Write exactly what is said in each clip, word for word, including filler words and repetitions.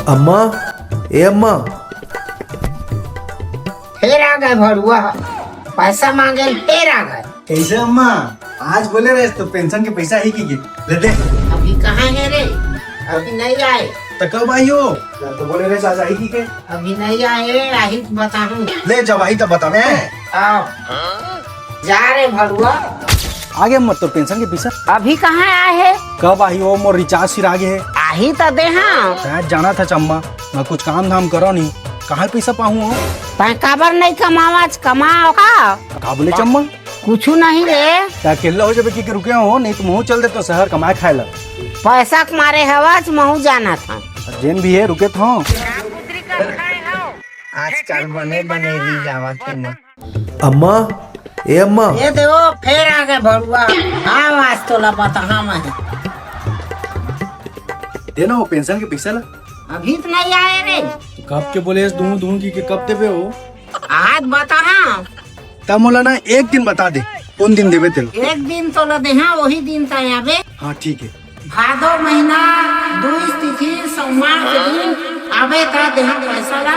अम्मा, ए अम्मा। फेर आ गए भड़ुआ, पैसा मांगे ल फेर आ गए। कैसे अम्मा? आज बोले रहे तो पेंशन के पैसा ही की के। ले दे। अभी कहाँ है रे? अभी नहीं आए। तो कब आई हो? जब तो बोले रहे आज आई की के। अभी नहीं आए, आही तो बताऊं। ले जब आई तो बतावे। आओ। जा रे भड़ुआ। आ गया मत तो पेंशन के पैसा। अभी कहाँ आए है? कब आही हो? मोर रिचार्ज सिरा गे हे। आही तो दे हाँ। शायद जाना था चम्मा, मैं कुछ काम धाम करो नहीं, कहाँ पैसा पाहूँ हो? तैं काबर नहीं कमावच, कमाओ का? का बोले चम्मा? कुछ नहीं रे। तैं अकेला हो जाबे कि रुके हो, नहीं तो महूँ चल देतो शहर कमाए खाए ला। पैसा के मारे हवच, महूँ जाना था। जेन भी है रुके तो। आजकल बने बने रील आवत हे ना। अम्मा, ए अम्मा। ए देवो, फेर आ गए भड़ुआ। आओ आज तोला बताहा मैं। दे ना वो पेंशन के पैसा ला। अभी तो नहीं आए रे। तो कब के बोले इस दूं दूं की के कब देबे हो? आज बताहा। तब मोला ना एक दिन बता दे, कौन दिन देबे तेला। एक दिन तोला देहा, वही दिन तैं आबे। हाँ ठीक है। भादो महीना दुई तिथि सोमवार के दिन आबे त देहा पैसा ला,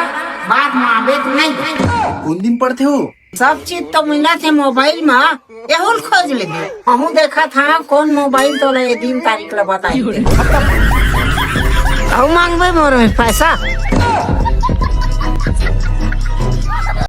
बाद में आबे त नहीं। कौन दिन पड़थे हो? सब चीज तो मिलत हे मोबाइल में, एहू ल खोज लेबे। अहूँ देखत हा कौन मोबाइल तोला ये दिन तारीख ला बताई। अहूँ मांगबे मोर में पैसा।